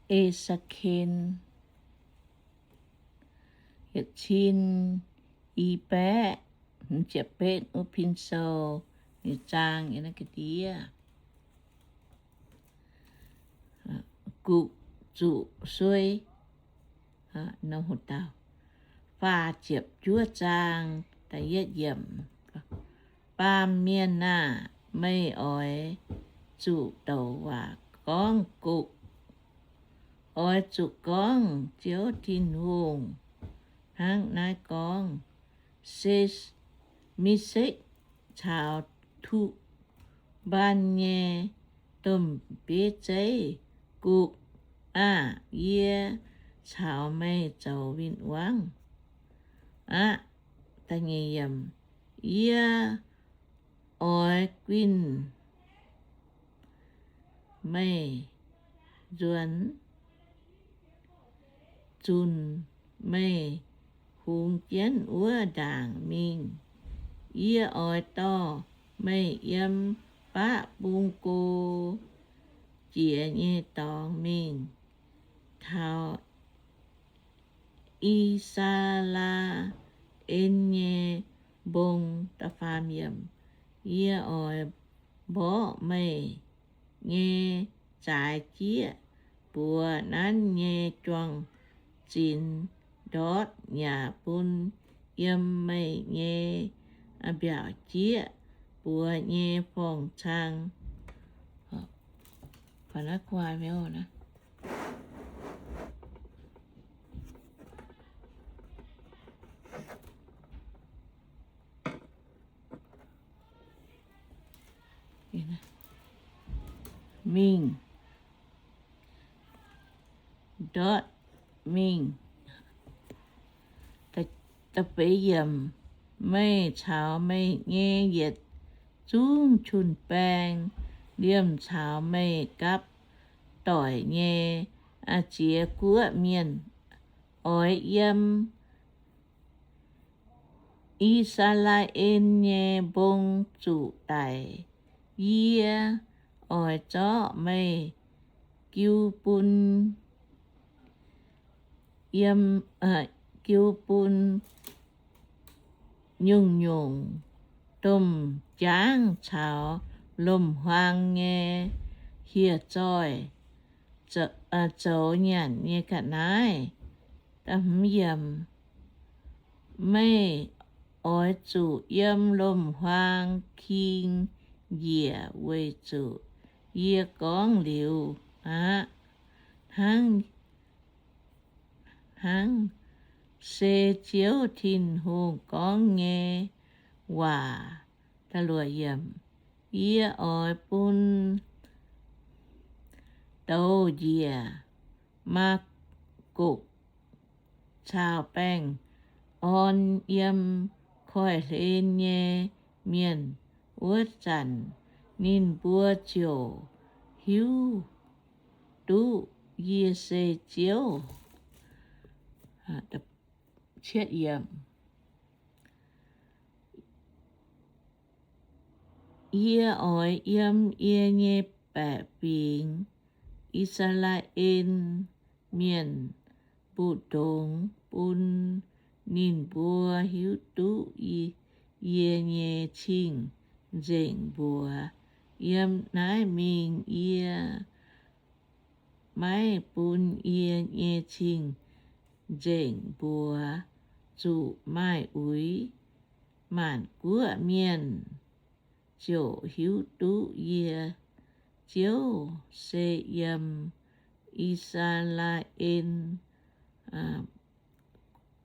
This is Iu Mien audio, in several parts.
E^se^ken yietc cin i baeqv hmz ziepc betv wuov pin sou nyei zaang yiem naaiv ga'ndiev. Gupc zuqc suei. Faah ziepc juov zaang da'yietv yiemc. Baamh mienh aah! Meih oix zuqc douc waac gorngv gupc. Oix zuqc gorngv Ziouv Tin-Hungh hnangv naaiv gorngv, Se, Mesekc caux Tubaan nyei domh bieiv zeiv, gupc aah! Yie caux meih zoux win-wangv aqv. Yie oix guinh meih nzuonx, zunc meih hungx jienv wuov ndaangc mingh. Yie oix dorh meih yiem baqv bung go jiex nyei dorngx mingh taux I^saa^laa^en nyei mbong. Yie oix mborqv meih nyei zaaix jieqv buoz nanv nyei juang-zinx ndortv, yaac bun yiem meih nyei mbiaauc jieqv buoz nyei forng-cang mingh, ndortv mingh. Meih caux meih nyei yietc zungv jun-baeng liemh caux meih gapv doic nyei ziex guoqv mienh oix yiem I^saa^laa^en nyei mbong zuqc daic. Yie oix zorqv meih jiu bun yiem, jiu bun nyungc-nyungc domh jaangv caux lomc-huaang nyei hieh zoih zoux nyanc nyei ga'naaiv. Meih oix zuqc yiem lomc-huaang king njiec, weic zuqc yie gorngv liuz aqv. Hnangv, hnangv se Ziouv Tin-Hungh gorngv nyei waac. Yie oix bun douz njiec Maagokc caux baengh orn yiem koiv-hlen nyei mienh. Wuov zanc ninh mbuo ziouc hiuv duqv yie se Ziouv. Yie oix yiem yie nyei baeqc fingx, I^saa^laa^en Mienh, mbu'ndongx bun ninh mbuo hiuv duqv yie nyei cing-nzengc mbuox. Yiem naaiv mingh yie maiv bun yie nyei cing-nzengc mbuox zuqc maaih uix. Maanc guoqv mienh ziouc hiuv duqv yie, Ziouv, se yiem I^saa^laa^en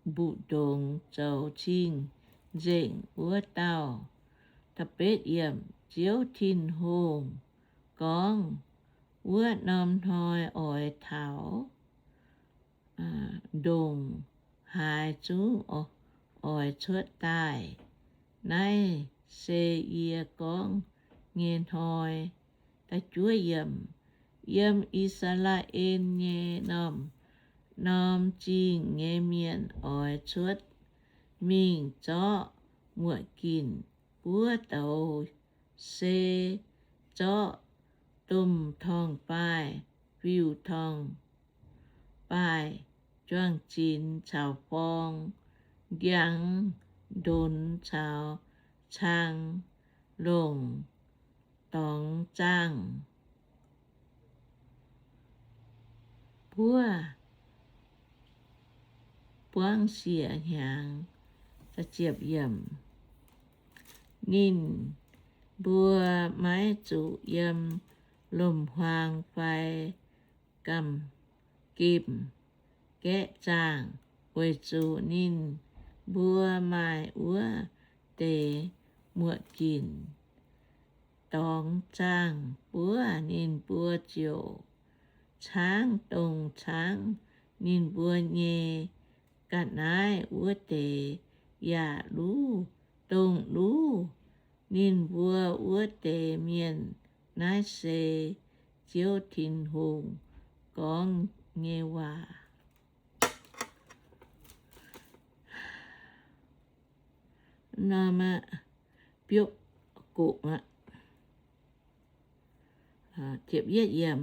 mbu'ndongx zoux cing-nzengc wuov dauh. Ziouv Tin-Hungh gorngv, Wuov norm hnoi oix taux ndongc haaix zungv oix cuotv daaih. Naaiv se yie gorngv nyei hnoi. Yiem I^saa^laa^en nyei norm-norm zingh nyei mienh oix cuotv mingh zorqv muoc ginc buov douz, se zorqv domh torngv-baaih, fiuv-torngv, baaih juang-zinx caux forng, ndiangx-ndonx caux cang longc dorngx zaangh buov buangv siec hnyangx. Ninh mbuo maiv zuqc yiem lomc-huaang fai gamh gemh gaeqv zaangh, weic zuqc ninh mbuo maaih wuov deix muoqc ginc dorngx zaangh buov. Ninh mbuo ziouc caangv dongh caangv ninh mbuo nyei ga'naaiv wuov deix, yaac luv dongh luv ninh mbuo wuov deix mienh. Naaiv se Ziouv Tin-Hungh gorngv nyei waac. Norm biopv goqc aqv.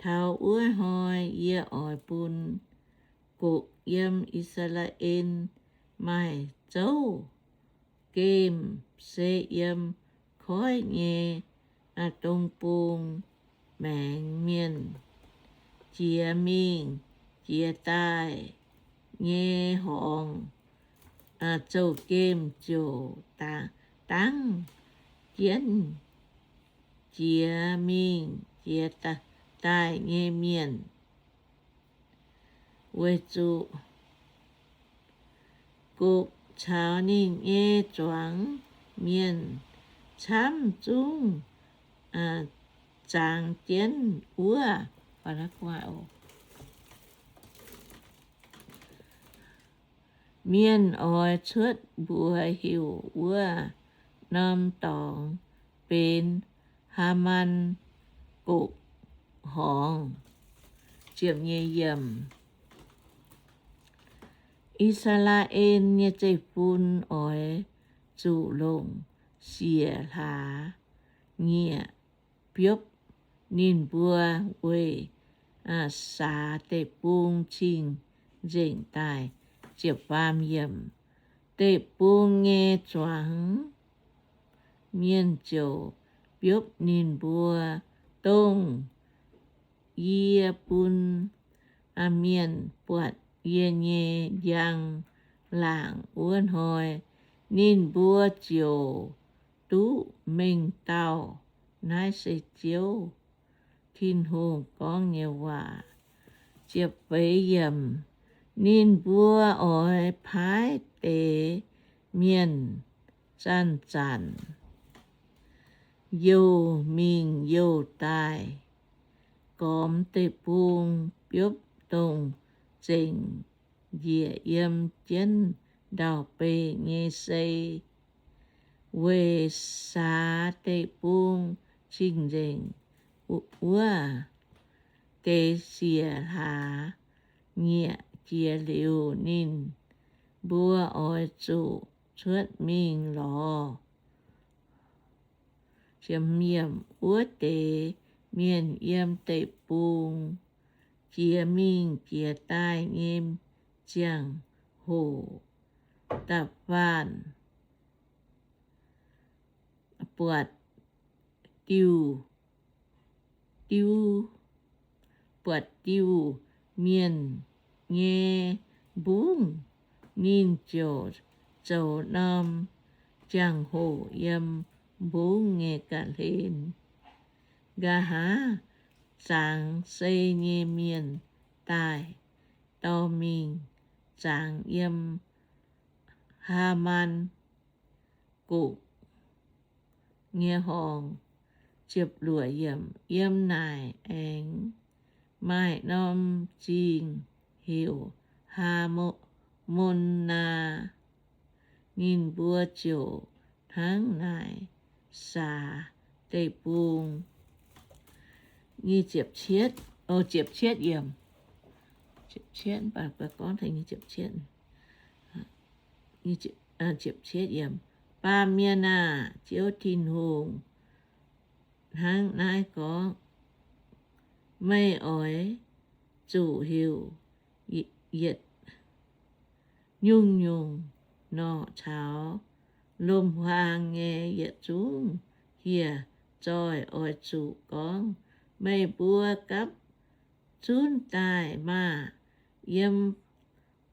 Taux wuov hnoi yie oix bun goqc yiem I^saa^laa^en maaih zouv gemh, se yiem koiv nyei dong bung maengx mienh jiex mingh jiex daaih nyei horngz. Zouv gemh ziouc dangv jienv jiex mingh jiex daaih nyei mienh, weic zuqc goqc caux ninh nyei zuangx mienh camv zungv zangx jienv wuov. Mienh oix cuotv mbuox heuc wuov norm dorngx benx Haamaan Goqc Horngz. I^saa^laa^en nyei zeiv-fun oix zuqc longc siec hlaax nyieqc biopv ninh mbuo weic saax deic-bung cing-nzengc daaih. Deic-bung nyei zuangx mienh ziouc biopv ninh mbuo, dongh yie bun mienh buatc yie nyei njang-laangc wuov hnoi, ninh mbuo ziouc duqv mengh dauh. Naaiv se Ziouv Tin-Hungh gorngv nyei waac. Ninh mbuo oix paaiv deix mienh zanc-zanc youh mingh youh daaih, gormx deic-bung biopv dongh zengc njiec yiem jienv ndau-beih nyei sei, weic saax deic-bung cing-nzengc wuov deix siec hlaax nyieqc jiex liuz, ninh mbuo oix zuqc cuotv mingh lorz. Wuov deix mienh yiem deic-bung jiex mingh jiex daaih nyei ziangh hoc, da'faanh buatc diuh, diuh, buatc diuh mienh nyei mbungv, ninh ziouc zoux norm ziangh hoc yiem mbungv nyei ga'hlen. Nqa'haav zangx sei nyei mienh daaih dorh mingh zangx yiem Haamaan Goqc nyei horngz. Yiem naaic aengx maaih norm zingh heuc Haa^mon^naa. Ninh mbuo ziouc hnangv naaic saax deic-bung. Baamh mienh aah! Ziouv Tin-Hungh hnangv naaiv gorngv, Meih oix zuqc heuc yietc nyungc-nyungc norqc caux lomc-huaang nyei yietc zungv hieh zoih oix zuqc gorngv, Meih mbuo gapv zunv daaih maah! Yiem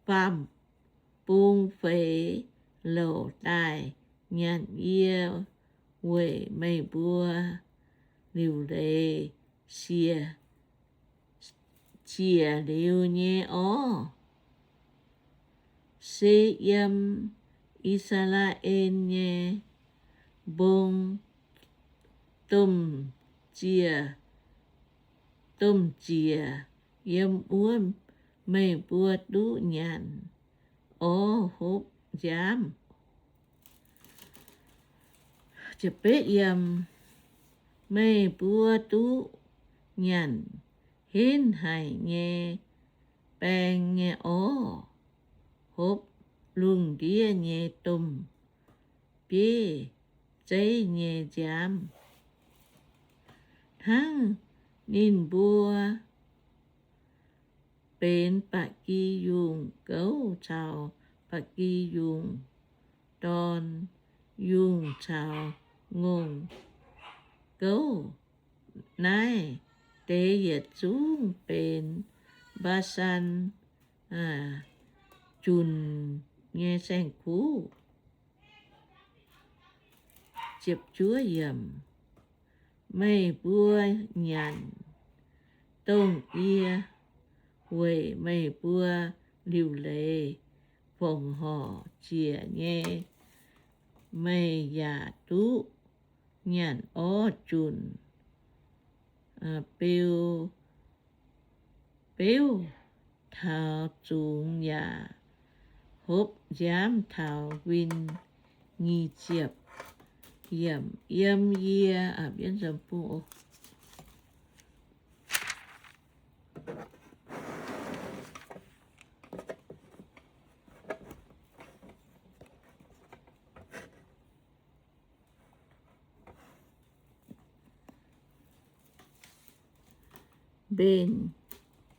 faam-bung feix louc daaih nyanc yie weic meih mbuo liuc leiz ziec liuz nyei orv. Se yiem I^saa^laa^en nyei mbong domh ziec, domh ziec yiem wuov meih mbuo duqv nyanc orv hopv nziaamv. Meih mbuo duqv nyanc henv haic nyei baeng nyei orv, hopv lungh ndiev nyei domh bieiv zeiv nyei nziaamv, hnangv ninh mbuo benx ba'gi yungh gouv caux ba'gi yungh dorn, yungh caux ngongh gouv. Naaiv deix yietc zungv benx Mbaa^san junc nyei saeng-kuv. Meih mbuo nyanc, dongh yie weic meih mbuo liuc leiz fongc horc ziec nyei, meih yaac duqv nyanc orv junc beu, beuv taux zungx yaac hopv nziaamv taux nquin. Nyic ziepc yiemc. Yiem yie mbenc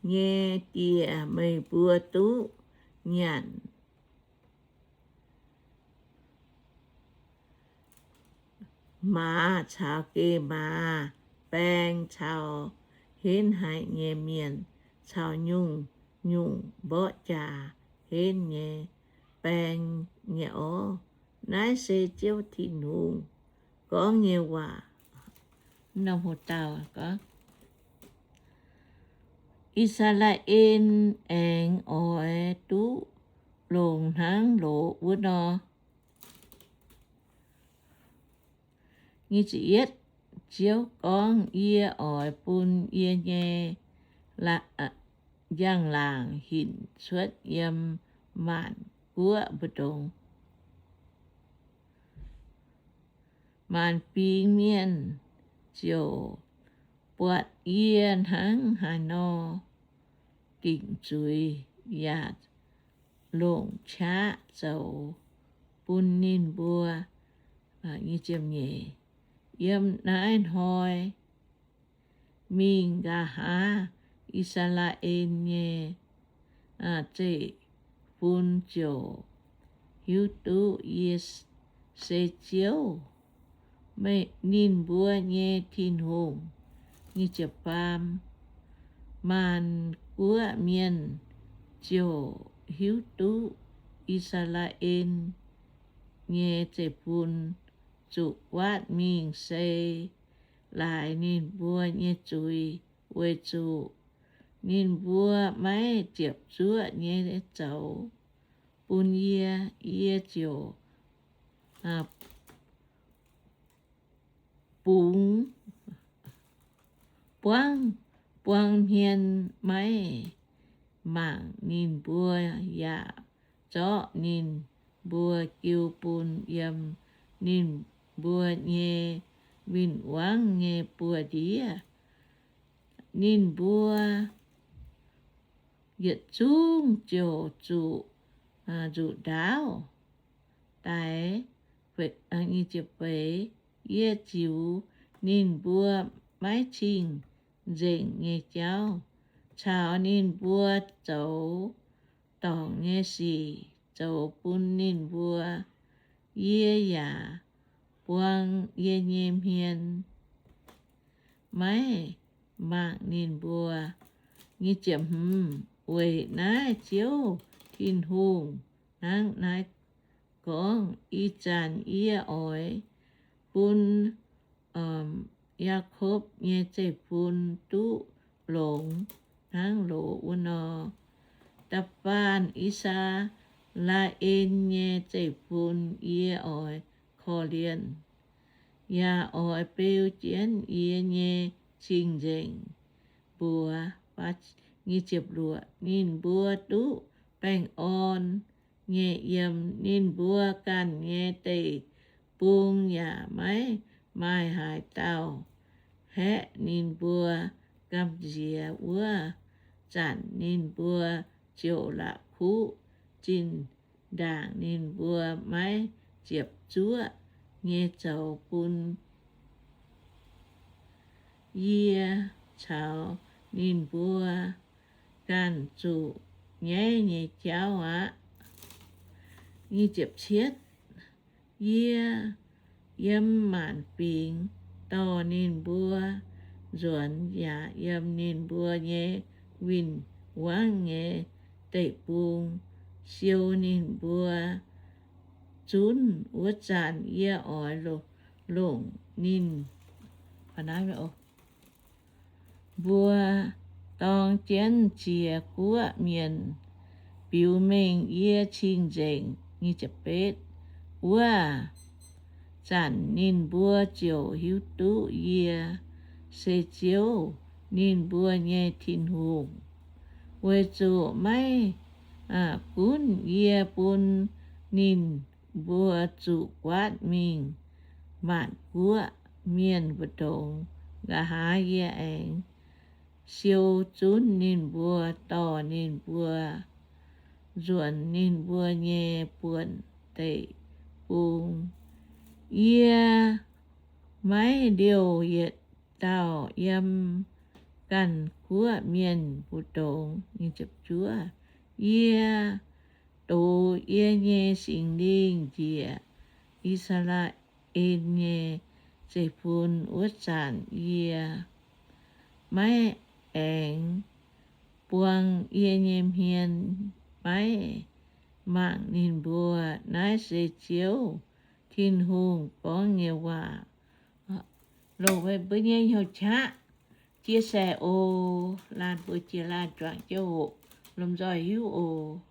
nyei dieh meih mbuo duqv nyanc. Maaz caux geh maaz, baeng caux henv haic nyei mienh, caux nyungc-nyungc mborqv jaax henv nyei baeng nyei orv. Naaiv se Ziouv Tin-Hungh gorngv nyei waac. I^saa^laa^en aengx oix duqv longx hnangv loz wuov nor. Ziouv gorngv, Yie oix bun yie nyei njang-laangc hinc cuotv yiem maanc guoqv mbu'ndongx. Maanc fingx mienh ziouc buatc yie hnangv haaix nor dingc zuiz yaac longc qaqv zoux bun ninh mbuo. Yiem naaiv hnoi mingh nqa'haav I^saa^laa^en nyei zeiv-fun ziouc hiuv duqv yie se Ziouv, ninh mbuo nyei Tin-Hungh. Maanc guoqv mienh ziouc hiuv duqv I^saa^laa^en nyei zeiv-fun zuqc guaatv mingh se laaix ninh mbuo nyei zuiz, weic zuqc ninh mbuo maiv ziepc zuoqv nyei zoux bun yie. Yie ziouc bungx, buangv, buang hmien maiv mangc ninh mbuo, yaac zorqv ninh mbuo jiu bun yiem ninh mbuo nyei win-wangv nyei buoz-ndiev. Ninh mbuo yietc zungv ziouc zuqc nzuqc ndaauv daix. Feix, yie ziux ninh mbuo maiv cing-nzengc nyei jauv. caux ninh mbuo zoux dorngc nyei sic zoux bun ninh mbuo. Yie yaac buang yie nyei hmien maiv mangc ninh mbuo. Weic naaiv Ziouv Tin-Hungh hnangv naaiv gorngv, Ih zanc yie oix bun Yaakopv nyei zeiv-fun duqv longx hnangv loz wuov nor. Da'faanh I^saa^laa^en nyei zeiv-fun yie oix korv-lienh, yaac oix beu jienv yie nyei cing-nzengc mbuox. Ninh mbuo duqv baengh orn nyei yiem ninh mbuo ganh nyei deic-bung yaac maiv maaih haaix dauh haeqv ninh mbuo gamh nziex. Wuov zanc ninh mbuo ziouc la'kuqv zinh ndaangc ninh mbuo maiv ziepc zuoqv nyei zoux bun yie caux ninh mbuo ganh zuqc nyaiv nyei jauv aqv. Yie yiem maanc fingx dorh ninh mbuo nzuonx, yaac yiem ninh mbuo nyei win-wangv nyei deic-bung siou ninh mbuo zunv. Wuov zanc yie oix longc ninh mbuo dorng jienv ziex guoqv mienh biux mengh yie cing-nzengc. Wuov zanc ninh mbuo ziouc hiuv duqv yie se Ziouv, ninh mbuo nyei Tin-Hungh, weic zuqc maiv gunv yie bun ninh mbuo zuqc guaatv mingh maanc guoqv mienh mbu'ndongx. Nqa'haav yie aengx siou zunv ninh mbuo, dorh ninh mbuo nzuonx ninh mbuo nyei buonc deic-bung. Yie maiv liouh yietc dauh yiem ganh guoqv mienh mbu'ndongx. Yie dox yie nyei Singx Lingh njiec I^saa^laa^en nyei zeiv-fun. Wuov zanc yie maiv aengx buang yie nyei hmien maiv mangc ninh mbuo. Naaiv se Ziouv Tin-Hungh gorngv nyei waac. Longc mbuo nyei hnyouv qaqv chia sẻ oc. Laanh mbuo jiex laanh juangc jienv hoqc, lomh nzoih hiuv oc.